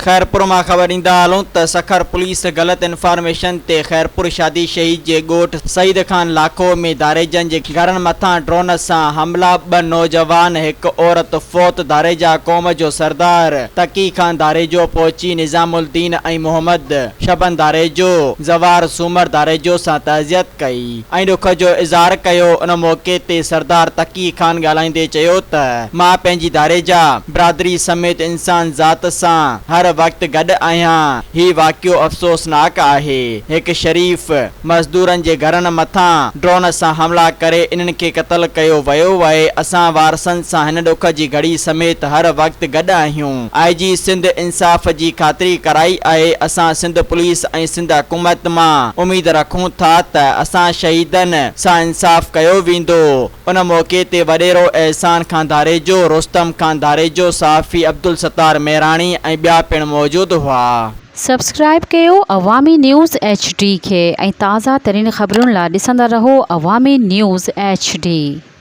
خيرپور مان خبر ڏيندا هلون ته سکر پوليس غلط انفارميشن تي خيرپور شادي شهيد جي ڳوٺ سعيد خان لاکو ۾ ڌاريجن جي گهرن مٿان ڊرون سان حملا ٻه نوجوان هڪ عورت فوت ڌاريجا قوم جو سردار تقي خان ڌاريجو پهچي نظام الدين ۽ محمد شبن ڌاريجو زوار سومر ڌاريجو سان تعزيت ڪئي ۽ ڏک جو اظهار ڪيو. ان موقعي تي سردار تقي خان ڳالهائيندي چيو ته مان پنهنجي ڌاريجا برادري سميت انسان ذات سان هر وقت گڏ آهيان، هي واقعو افسوسناڪ آهي، هڪ شريف مزدورن جي گهرن مٿان ڊرون سان حملا ڪري انهن کي قتل ڪيو ويو آهي، اسان وارثن سان هن ڏک جي گهڙي سميت هر وقت گڏ آهيون، آء جي سنڌ انصاف جي خاطري ڪرائي آهي، اسان سنڌ پوليس ۽ سنڌ حڪومت مان اميد رکون ٿا ته اسان شهيدن سان انصاف ڪيو ويندو. ان موقعي تي وڏيرو احسان خان ڌاريجو، رستم خان ڌاريجو، صحافي عبدالستار ميراڻي ۽ ٻيا پڻ موجود هئا. سبسڪرائيب ڪيو عوامي نيوز ايڇ ڊي کي ۽ تازه ترين خبرن لا ڏسندا رهو عوامي نيوز ايڇ ڊي.